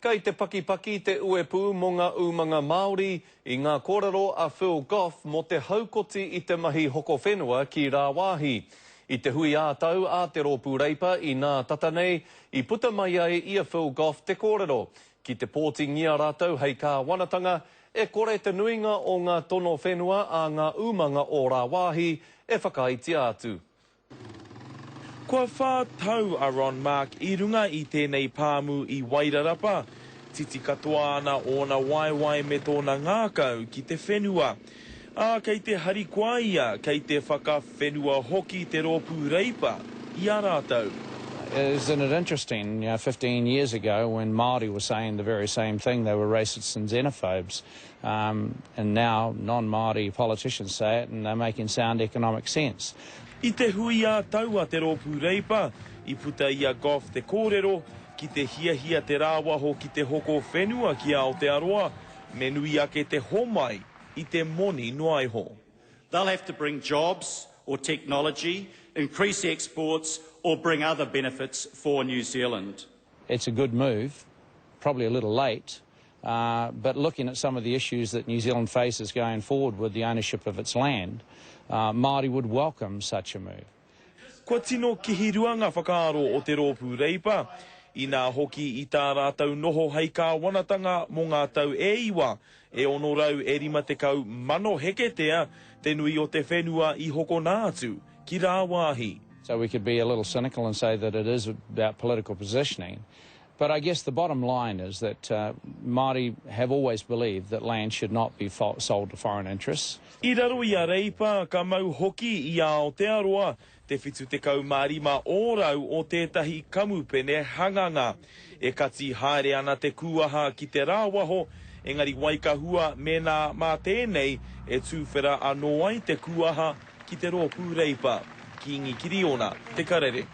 Kei te pakipaki te uepū mō ngā umanga Māori i ngā kōrero a Phil Goff mō te haukoti i te mahi hoko whenua ki rāwāhi. I te hui ā-tau a te Rōpū Reipa i nā tata nei, i puta mai ai i a Phil Goff te kōrero, ki te pōtingia rātou hei kāwanatanga, e kore te nuinga o ngā tono whenua a ngā umanga o rāwāhi e whakaaetia atu. Kua tau a Ron Mark i runga i tēnei pāmu i Wairarapa. Titi katoa ana ōna waewae me tōna ngākau ki te whenua. Ā, kei te harikoa ia, kei te whakawhenua hoki te rōpū Reipa i a rātou. Isn't it interesting, you know, 15 years ago when Māori were saying the very same thing, they were racists and xenophobes. Um, and now non-Māori politicians say it and they're making sound economic sense. I te hui ā-tau a te rōpū Reipa, i puta i a Goff te kōrero, ki te hiahia te rāwaho ki te hoko whenua ki Aotearoa, me nui ake te homai i te moni noa iho. They'll have to bring jobs or technology, increase exports or bring other benefits for New Zealand. It's a good move, probably a little late, uh, but looking at some of the issues that New Zealand faces going forward with the ownership of its land, uh, Māori would welcome such a move. Kua tino kihirua ngā whakaaro o te rōpū Reipa, inā hoki i tā rātou noho hei kāwanatanga mō ngā tau e iwa, e 650,000 heketea te nui o te whenua i hokona atu ki rāwāhi. So we could be a little cynical and say that it is about political positioning. But I guess the bottom line is that uh, Māori have always believed that land should not be sold to foreign interests. I raro i a Reipa, ka mau hoki i Aotearoa te 75 ōrau o tētahi kamupene hanganga. E kati haere ana te kūaha ki te rāwaho, engari waikahua mēnā mā tēnei e tūwhera anō ai te kūaha ki te rōpū Reipa. Kīngi Kiriona, Te Karere.